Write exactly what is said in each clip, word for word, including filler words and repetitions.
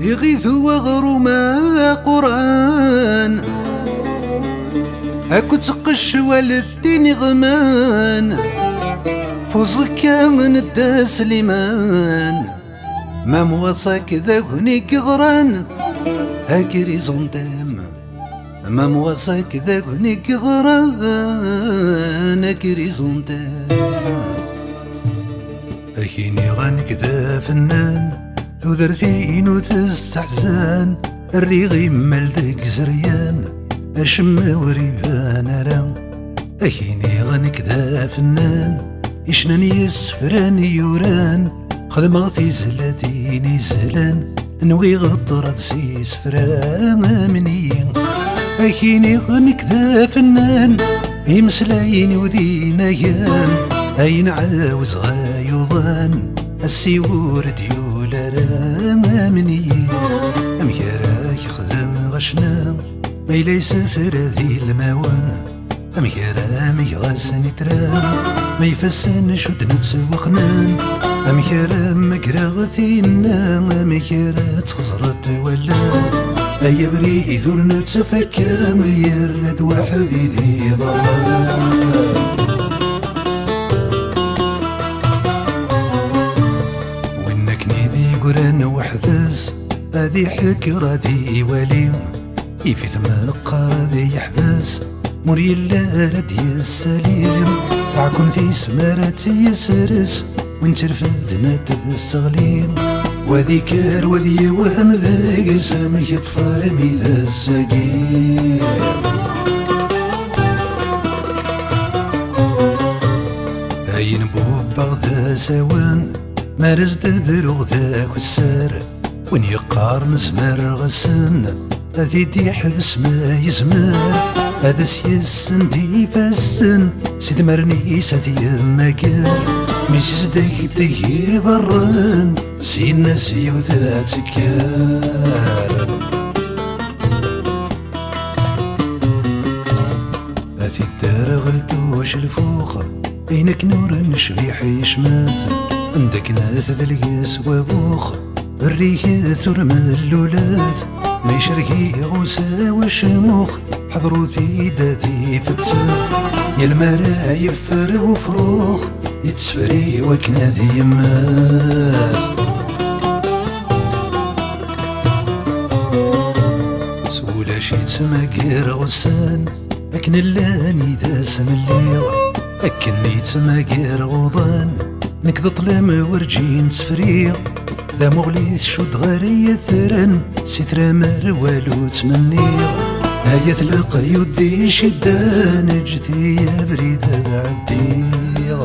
Iɣidu aɣrum aquran akked tqecwal d tiniɣman, f uẓekka n Dda Sliman. Mam waṣak d agni yeɣran agrizuntam. Mam waṣak d agni yeɣran agrizuntam. Akiniɣ nekk d afennan, tudert-inu testeḥzan. Rriɣ imal deg zeryan, acemma ur iban ara. Akiniɣ nekk d afennan, icnan yisefran yuran. Xedmeɣ tizlatin izlan, nwiɣ ṭṭrad s isefra amniyi. Akiniɣ nekk d afennan, imeslayen-iw d inagan. Ayen ɛawzeɣ ay uḍan, assiwur d-yul ara amniyi. Amek ara k-xedmeɣ acna, ma yella yesefra di lmawen? Amek ara mgeɣ asen itran, ma ifassen cudden ttwaqnen? Amek ara mmagreɣ tinna, amek ara tt-xeẓret wallen? Ay abrid ur nettfakka, yerna-d waḥed i d-iḍallen. Win akken i d-yeggran weḥd-s, ad iḥekker, ad iwali. Ifit meqqar ad yeḥbes, mur yella ara d-yessali. Taɛkumt-is mi ara tt-yesres, win tt-irfed ma tesseɣli. Wa d ikker, wa d yiwhem deg-s, amek yeṭṭef armi d ass-agi? Ayen bubbeɣ d asawen, mi ara s-d-bruɣ d akessar. Win yeqqaren zemreɣ assen, ad t-id-iḥbes ma yezmer. Ad as-yessen d ifassen, s idmaren-is ad t-yemmager. Mi s-isdegdeg iḍarren, s yinna-s yiwet ad tekker. A tidderɣelt ucelfux, ayen akken ur necbiḥ yecmet. Anda akken tedleg s wabux, rriket ur mellulet. Ma yecrek-iɣ usaw acmux, ḥeḍrut-id ad ifettet. Yal mi ara yeffer ufrux, yettefri wakken ad yemmet. S wulac yettmagar ɣussan, akken llan i d asen lliɣ. Akken yettmagar uḍan, nekk d ṭṭlam werǧin ttefriɣ. D amuɣli tcudd ɣer yetran, si tramar walu ttmenniɣ. Hayat leqyud d iceddan, ǧǧet-iyi abrid ad ɛeddiɣ.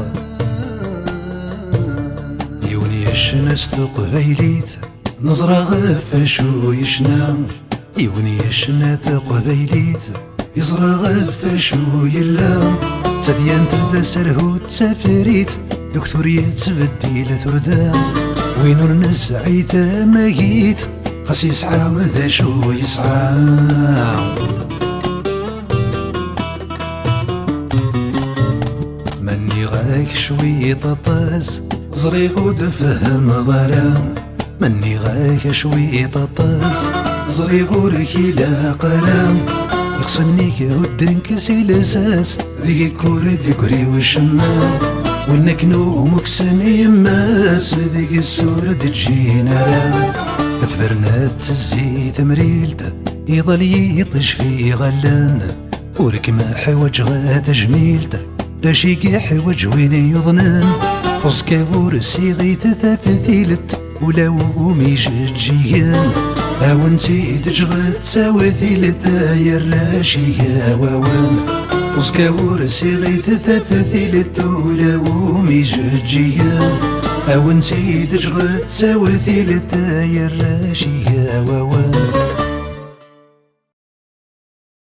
Yiwen yecna s teqbaylit, neẓra ɣef acu yecna. Yiwen yecna taqbaylit, yeẓra ɣef acu yella. D tadyant d aserhu d tafrit, duktur yettbeddil turda. Win ur nesɛi tamagit, xas yesɛa d acu yesɛa. Ma nniɣ-ak cwiṭ aṭas, ẓriɣ ur d-tfehmeḍ ara. Ma nniɣ-ak cwiṭ aṭas, ẓriɣ ur k-ilaq ara. Ixṣimen-ik hudden-k si lsas, deg-k ur d-yeggri wacemma. Win akken umuksen yemma-s, deg-s ur d-ǧǧin ara. Tebren ad tezzi temrilt, iḍal yiṭij f iɣallen. Ur kem-ḥwaǧeɣ a tajmilt, d acu i k-iḥwaǧ win yuḍnen? Uẓekka ur siɣit taftilt, ula umi jeǧǧigen. A wen-tt-id-ǧǧeɣ d tawtilt, ay arrac igawawen. Uẓekka ur siɣit taftilt, ula umi jeǧǧigen. A wen-tt-id-ǧǧeɣ d tawtilt, ay arrac igawawen.